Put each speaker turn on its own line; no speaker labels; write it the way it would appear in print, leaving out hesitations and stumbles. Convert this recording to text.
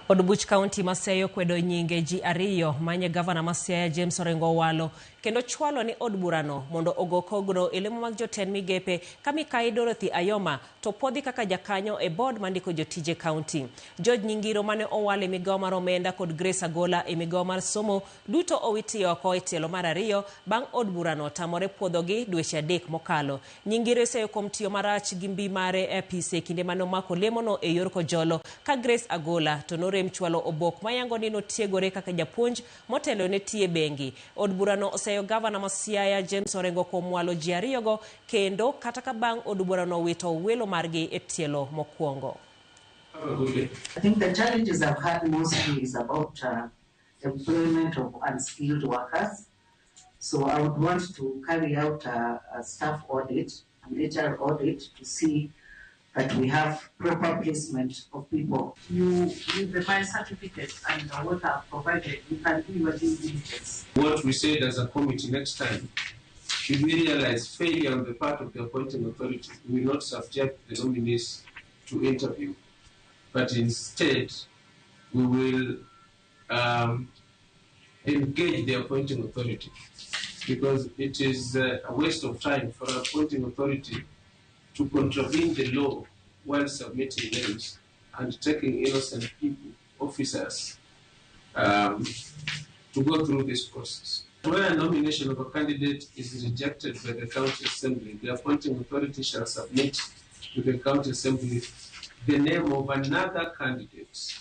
Od buch kaunti ma Siaya okwedo nyinge ji ariyo manye gavana ma Siaya James Orengo owalo kendo chwalo ni od burano mondo ogo kogno e lemo mag jotend migepe ka Mikai Dorothy Ayoma to puodhi kaka jakanyo e board mandiko jotije kaunti. George Nyingiro mane owal e migawo mar omenda kod Grace Agola e migawo mar somo duto owiti oko e tielo mar ariyo bang' od burano tamore puodhogi dweche 3 mokalo. Nyingiro iseyo kuom tiyo marach gi mbi mare e apise kinde mane omako lemono e yor kojolo ka Grace Agola to norem chwalo obok mayango ni notiegore kaka japuonj motelo ne tiye bengi. Od burano oseyo gavana ma Siaya James Orengo kuom walo ji ariyogo kendo kata ka bang' od burano wito welo margi e tielo mokwongo.
I think the challenges I've had mostly is about employment of unskilled workers. So I would want to carry out a staff audit, an HR audit, to see that we have proper placement of people. You, with the my certificate and what I've provided, you can do your due diligence.
What we said as a committee next time, should we realize failure on the part of the appointing authority, we will not subject the nominees to interview, but instead we will engage the appointing authority, because it is a waste of time for an appointing authority to contravene the law while submitting names and taking innocent people, officers, to go through this process. Where a nomination of a candidate is rejected by the county assembly, the appointing authority shall submit to the county assembly the name of another candidate.